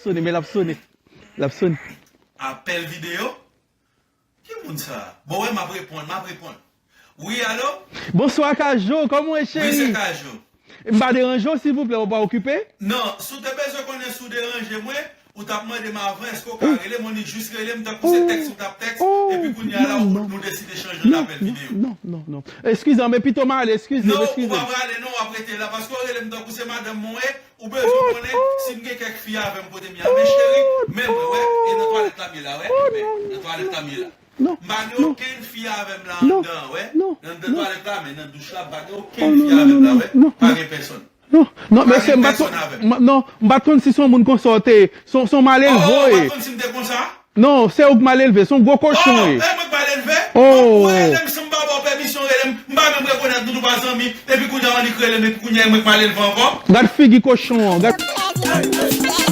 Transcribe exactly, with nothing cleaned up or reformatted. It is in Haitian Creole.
Sone, men l ap sone. L ap sone. Apèl videyo? Ki moun sa? Bon, wè, m ap reponn, m ap reponn. Wi, alo? Bonswa, Kajo. Kòman w ye, Wi, se cheri? Kajo. M pa deranje w, silvouplè, ou pa okipe? Non, si w te bezwen konnen si w deranje mwen, ou t ap mande m avan, èske w ka rele m? Ou nik jis rele m tankou se tèks ou t ap tèks, epi kounye a la, ou, nou deside chanje l apèl videyo. Non, non, non. Eskize m, men pito m ale, eskize m, Non, ou eskize pa m. prale, non, w ap rete la, paske w rele m tankou se madanm mwen, ou bezwen konnen si m gen kèk fi avè m kote m ye a. Men cheri, men mwen, wè, e nan twalèt la m ye la, wè, men nan twalèt la m ye la. Non, M pa gen non, okenn fi avè m la non, anndan, wè. non, Nan, nan non. twalèt la, men nan douch la, m pa gen Oh, okenn fi non, non, avè m non, la, non, wè. non, Pa non. gen pèsonn. Non, non, non, Pa mesye, gen m pa t pèsonn konn, avè m. m- non, m pa t konn si se yon moun konsa w te ye. Se yon, se yon malelve Oh, w oh, ye. pa konn si m te konsa? Non, se ou k malelve, se yon gwo kochon Oh, w ye. E mwen k malelve? Oh. Ou rele m san m pa ba w pèmisyon, rele m, m pa menm rekonèt nou, nou pa zanmi, epi kounye a w annik rele m, epi kounye a e mwen k malelve ankò? Gad figi kochon an, gad.